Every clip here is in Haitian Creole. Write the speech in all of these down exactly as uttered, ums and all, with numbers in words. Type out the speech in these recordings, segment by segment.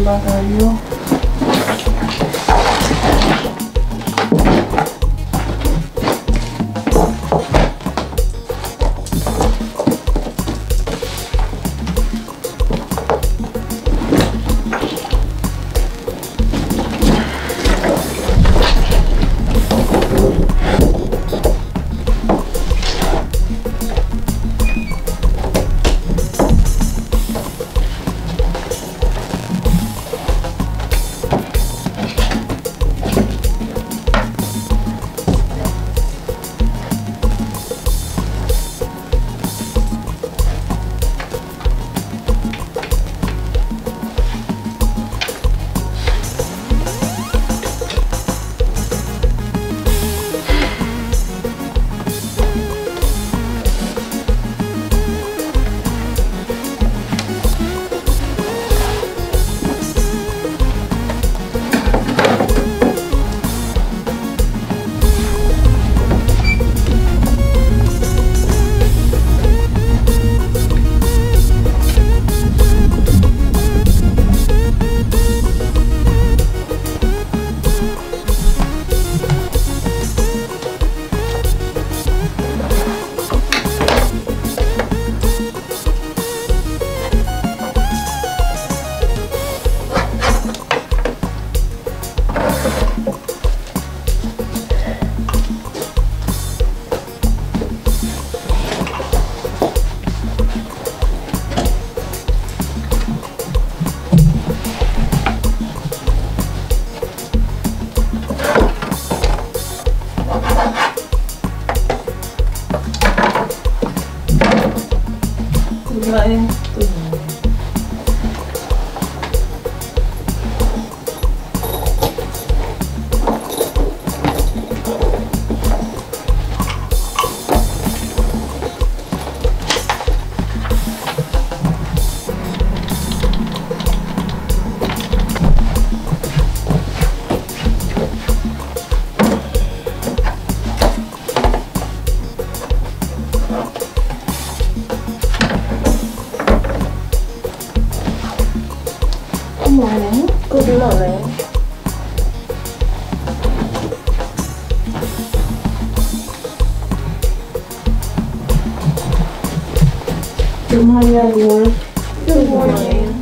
bagay yo. Good morning. Good morning. Good morning. Good morning. Good morning, everyone. Good morning.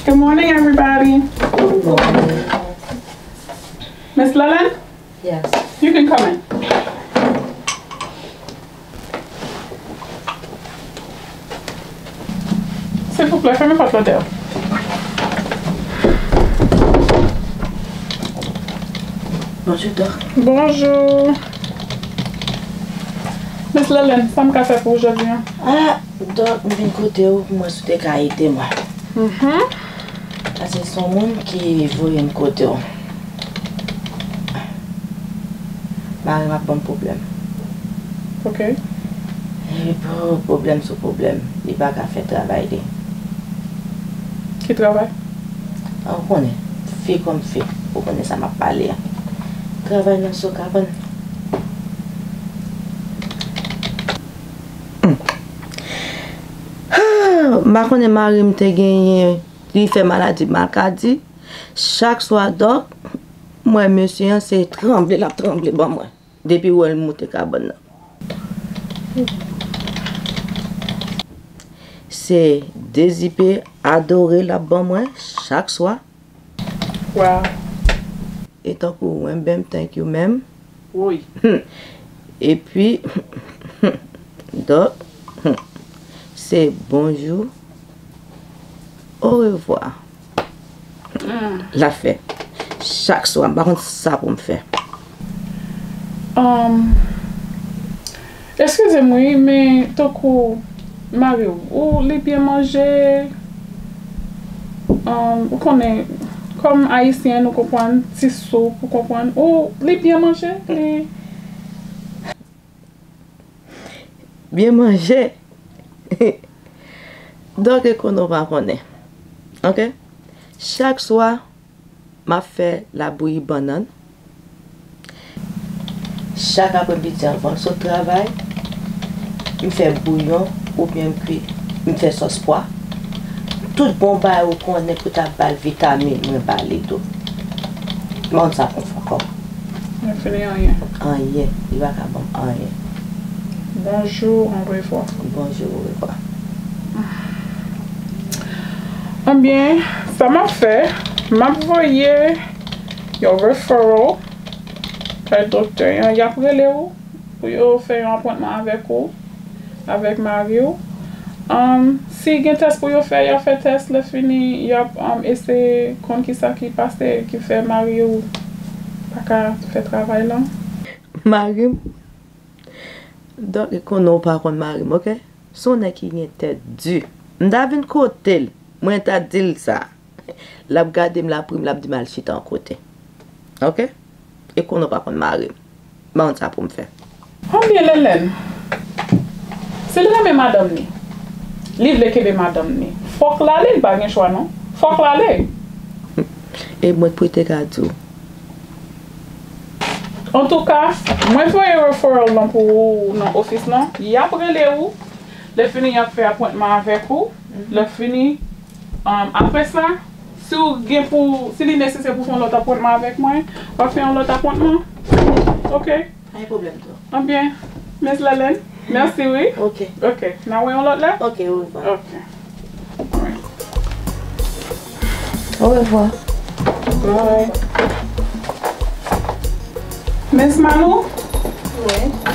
Good morning, everybody. Miss Lelen? Yes. You can come in. Silvouplè, fèmen pòt lòtè a. Bonjou, Dòk. Bonjou. Miss Lelen, sa m ka fè pou ou jodi a? Ah, Dòk, m vin kote w pou m wè si w te ka ede mwen. Mhm. Paske se yon moun ki voye m kote w. Mari m ap ban m pwoblèm. Ok. E pou pwoblèm sou pwoblèm, li pa ka fè travay li. Ki travay? A, ou konnen, fi kòm fi, ou konnen sa m ap pale a. Travay nan so kabann. M pa konnen mari m te genyen, li fè maladi malkadi. Chak swa, Dòk, m wè mesye an se tranble l ap tranble ban mwen. Depi w wè l moute kabann nan. Se dezipe adore l ap ban mwen chak swa. Wow. E tankou w wè m, thank you, ma'am. Woy. Epi, Dòk, se bonjou, orevwa. Mm. L ap fè. Chak swa, m pa konn sa pou m fè. Um, Eskize m wi, men tankou mari w, ou li byen manje? um, ou konnen, kòm Ayisyen, nou konprann, ti soup, ou konprann, ou, li byen manje, li Byen manje. Donk, e konnen w pa konnen. Oke? Chak swa, m ap fè labouyi bannann. Chak apremidi anvan l sot travay, m fè bouyon oubyen m kwi, m fè sòs pwa. Tout bon bagay ou konnen pou ta ba l vitamin, mwen ba li tou. M pa konn sa pou m fè ankò. Mwen fini anyen. Anyen. Li pa ka ban m anyen. Bonjou, orevwa. Bonjou, orevwa. Anbyen, sa m ap fè, m ap voye yon referral kay doktè an. Y ap rele w pou yo fè yon apwentman avèk ou, avèk mari w. Um, si gen tès pou yo fè, y ap fè tès. Lè fini, y ap um, eseye konn kisa ki pase, ki fè mari w pa ka fè travay lan. Mari m? Donk, e konnen w pa konn mari m, oke? Se yon nèg ki gen tèt di. M ta vin kote l, mwen ta di l sa. L ap gade m, l ap ri m, l ap di m al chita yon kote. Oke? E konnen w pa konn mari m. M pa konn sa pou m fè. Anbyen, Lèlèn, si l renmen madanm ni, li vle kenbe madanm ni, fòk l ale, li pa gen chwa non. Fòk l ale. E mwen k pou te ka di w. Antouka, mwen voye referral lan pou ou nan ofis lan. Y ap rele ou. Lè fini, y ap fè apwentman avèk ou. Lè fini, um, apre sa, si w gen pou, si li nesesè pou fè yon lòt apwentman avèk mwen, w ap fè yon lòt apwentman. Oke? Pa gen pwoblèm tou. Anbyen, Miss Lèlèn, mèsi wi. Oke. Oke, n a wè yon lòt lè? Oke, orevwa. Oke. Orevwa. Bye. Miss Manou? Wi.